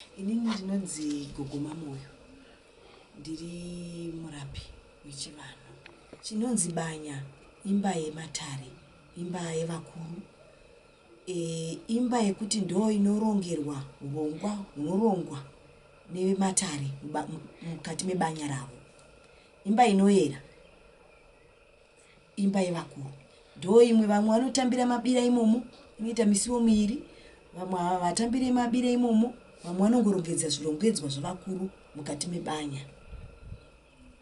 Inini ndinonzi Gogo Mamoyo, ndiri murapi wechivanhu. Chinonzi banya imba yematare, imba yevakuru, e, imba yekuti ndo inorongerwa urongwa hunorongwa nevematare mukati mebanya ravo. Imba inoyera imba yevakuru ndo imwe vamwe vanotambira mabira imomo inoita misiwo miiri vamwe havatambire mabira imomo vamwe vanongorongedza zvirongedzwa zvevakuru mukati mebanya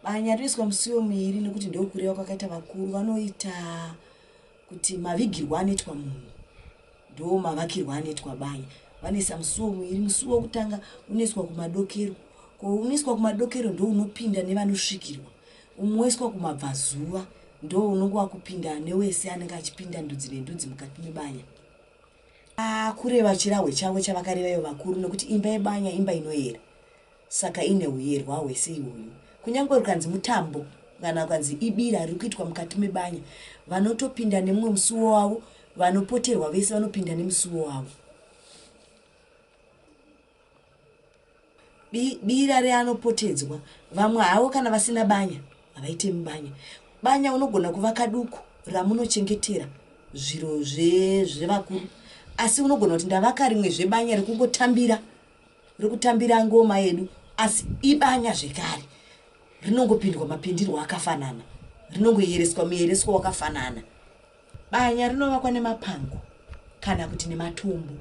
banya rinoiswa musiwo miiri nekuti ndokureva kwakaita vakuru vanoita kuti mavigirwo anoitwa munhu ndo mavakirwo anoitwa banya vanoisa musuwo muiri musuwo wekutanga unoiswa kumadokero ko unoiswa kumadokero ndo unopinda nevanosvikirwa umwe woiswa kumabvazuva ndo unonge wakupinda newese anenge achipinda ndudzi nendudzi mukati mebanya kureva chirahwe chavo chavakareva ivo vakuru nekuti imba yebanya imba inoyera Saka ine huyerwa hwese ihwohwo. Kunyangwe rukanzi mutambo kana ukanzi ibira riri kuitwa mukati mebanya, vanotopinda nemumwe musuwo wavo, vanopoterwa vese vanopinda nemusuwo wavo. Bira reanopotedzwa, vamwe havo kana vasina banya havaite mubanya. Banya unogona kuvaka duku ramunochengetera zviro zvevakuru, asi unogona kuti ndavaka rimwe zvebanya rekungotambira rekutambira ngoma yedu asi ibanya zvekare rinongopindwa mapindirwo akafanana rinongoyereswa muyereswa wakafanana banya rinovakwa nemapango kana kuti nematombo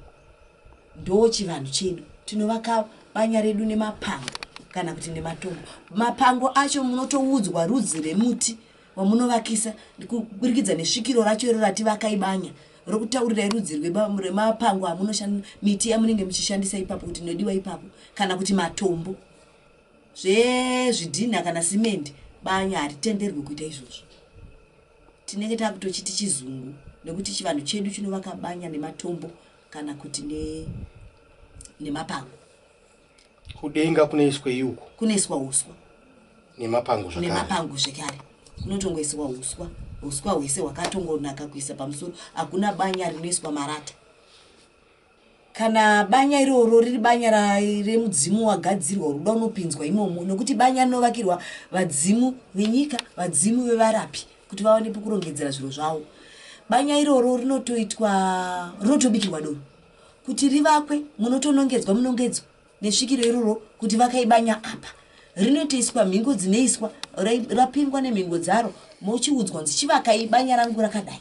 ndo chivanhu chedu tinovaka banya redu nemapango kana kuti nematombo mapango acho munotoudzwa rudzi remuti wamunovakisa kuburikidza nesvikiro racho iro rati vakai banya rokutaurirai rudzi rwemapango amunoshanda miti yamunenge muchishandisa ipapo kuti inodiwa ipapo kana kuti matombo zvezvidhinha kana simendi banya haritenderwe kuita izvozvo tinenge takutochiti chizungu nekuti chivanhu chedu chinovaka banya nematombo kana kuti nemapango Kudenga kunoiswei uko? Kunoiswa uswa. Nemapango zvakare. Nemapango zvekare. Kunotongoiswa uswa. Uswa hwese hwakatongonaka kuisa pamusoro. Hakuna banya rinoiswa marata. Kana banya iroro riri banya remudzimu wagadzirwa uri kuda unopinzwa imomo nekuti banya rinovakirwa vadzimu venyika, vadzimu vevarapi kuti vawane pekurongedzera zviro zvavo. Banya iroro rinotoitwa rinotobikirwa doro. Kuti rivakwe munotonongedzwa munongedzo nesvikiro iroro kuti vakai banya apa. Rinotoiswa mhingo dzinoiswa rapingwa nemhingo dzaro mochiudzwa kunzi chivakai banya rangu rakadai.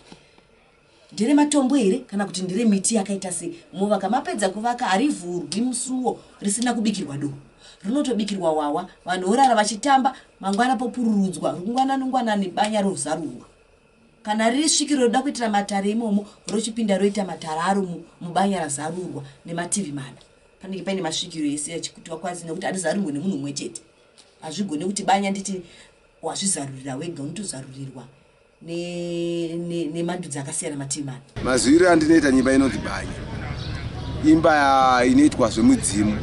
Ndere matombo here kana kuti ndere miti yakaita sei? Movaka mapedza kuvaka harivhurwi musuwo risina kubikirwa doro. Rinotobikirwa hwahwa vanhu vorara vachitamba mangwana popururudzwa rungwanani ngwanani banya rozarurwa. Kana riri svikiro roda kuitira matare imomo rochipinda roita matare aro mubanya razarurwa nemativi mana. Panenge paine masvikiro ese achikuti wakwanise nekuti harizarurwe nemunhu umwe chete. Hazvigone kuti banya nditi wazvizarurira wega unotozarurirwa nemandudzi akasiyana mativi mana. Maziviro andinoita nyimba inonzi banya imba inoitwa zvemudzimu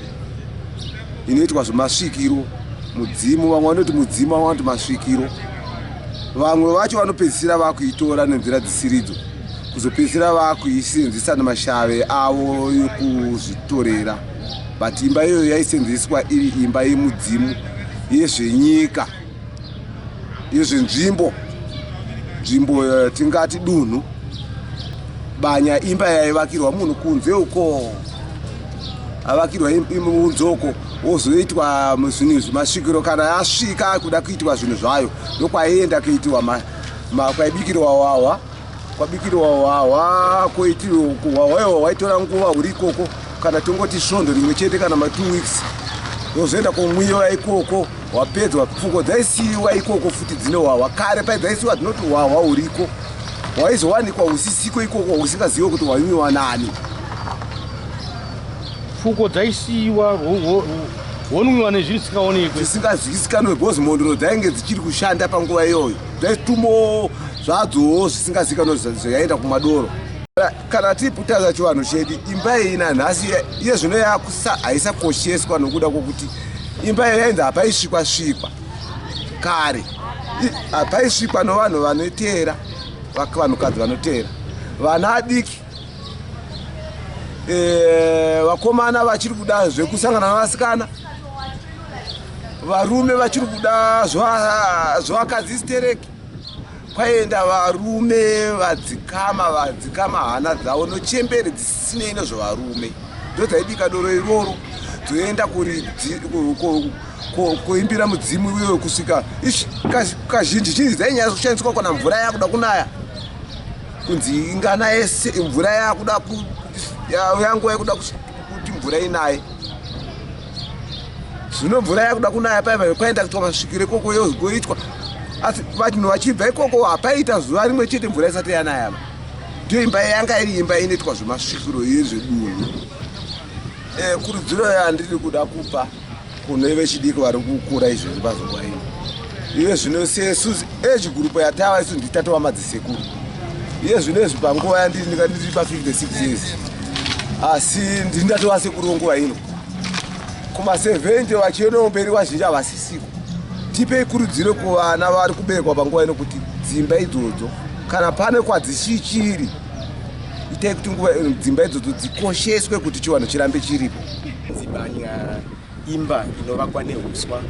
inoitwa zvemasvikiro mudzimu vamwe vanoti mudzimu vamwe vanoti masvikiro vamwe vacho vanopedzisira vakuitora nenzira dzisiridzo kuzopedzisira vakuisenzesa nemashave avo yekuzvitorera but imba iyoyo yaisenzeswa iri imba yemudzimu yezvenyika yezvenzvimbo nzvimbo eh, tingati dunhu banya imba yaivakirwa munhu kunze uko avakirwa kunze uko wozoitwa zvinhu zvemasvikiro kana yasvika kuda kuitwa zvinhu zvayo ndokwaienda kuitiwa kwaibikirwa wahwa kwabikirwa hwahwa koitirwa hwahwa ihwo hwaitora nguva huri ikoko kana tongoti svondo rimwe chete kana ma two weeks wozoenda komwiwa ikoko wapedzwa pfuko dzaisiiwa ikoko futi dzine hwahwa kare pai dzaisiiwa dzinoti hwahwa huriko hwaizowanikwa husisiko ikoko husingazive kuti hwainwiwa nani pfuko dzaisiiwa honwiwa nezvinhu zvisingaonekwe zvisingazivikanwe because mhondoro dzainge dzichiri kushanda panguva iyoyo dzaitumo zvadzowo zvisingazikanwe zvaenda kumadoro kana tiri kutaura chivanhu chedu imba iyi nanhasi iye zvino haisakosheswa nokuda kwokuti imba iyi yainzi hapaisvikwa svikwa kare hapaisvikwa novanhu vanoteera vanhukadzi vanoteera vana adiki Vakomana vachiri kuda zvekusangana navasikana, varume vachiri kuda zvavakadzi stereki. Kwaenda varume vadzikama, vadzikama hana dzavo nochembere dzisinei nezvevarume, ndodzaibika doro iroro, dzoenda kuimbira mudzimu iyoyo kusvika kazhinji zhinji dzainyanya kushandiswa kana mvura yakuda kunaya, kunzi ingana yese mvura yakuda, yanguva yekuda kuti mvura inaye. Zvino mvura yakuda kunaya paipa kwaenda kuitwa masvikiro ikoko, yogoitwa, asi vanhu vachibva ikoko hapaita zuva rimwe chete mvura isati yanaya. Ndiyo imba yanga iri imba inoitwa zvemasvikiro yezvedunhu. Kurudziro yandiri kuda kupa kune vechidiki vari kukura izvezvi pazuva ino, iye zvino sesu age group yatava isu, nditatova madzisekuru iye zvino izvi, panguva yandiri ndiri pa56 years, asi ndini ndatova sekuru nguva ino. Kuma70 vachiendawo mberi, vazhinji havasisiko. Tipei kurudziro kuvana vari kuberekwa panguva ino kuti dzimba idzodzo, kana pane kwadzichichiri, itai kuti nguva dzimba idzodzo dzikosheswe kuti chivanhu chirambe chiripo. Dzibanya imba inovakwa neuswa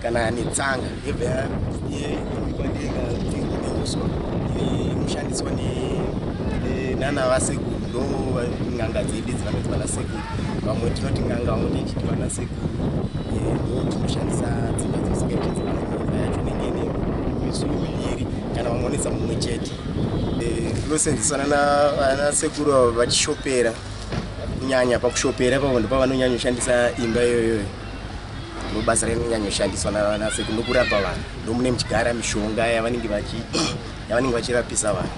kana netsanga, yobva yaibikwa denga neuswa, inoshandiswa nana vasekuru. Ndo n'anga dzedu dzinonzi vana sekuru. Vamwe tinoti n'anga, vamwe tichiti vana sekuru. Ndo tinoshandisa dzimba dzisingaiti dzimba. Yacho inenge ine misuo miviri kana vamwe vanoisa mumwe chete. Rinosenzeswa nana sekuru ava vachishopera. Kunyanya pakushopera ipapo ndipo pavanonyanyoshandisa imba iyoyoyo. Ndo basa rinonyanyoshandiswa nasekuru, nokurapa vanhu. Ndomune muchigara mishonga yavanenge vachirapisa vanhu.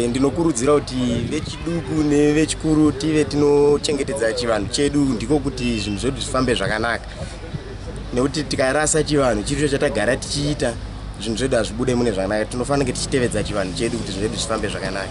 Ndinokurudzira kuti vechiduku nevechikuru tive tinochengetedza chivanhu chedu, ndiko kuti zvinhu zvedu zvifambe zvakanaka, nekuti tikarasa chivanhu chiricho chatagara tichiita, zvinhu zvedu hazvibude mune zvakanaka. Tinofanira kunge tichitevedza chivanhu chedu kuti zvinhu zvedu zvifambe zvakanaka.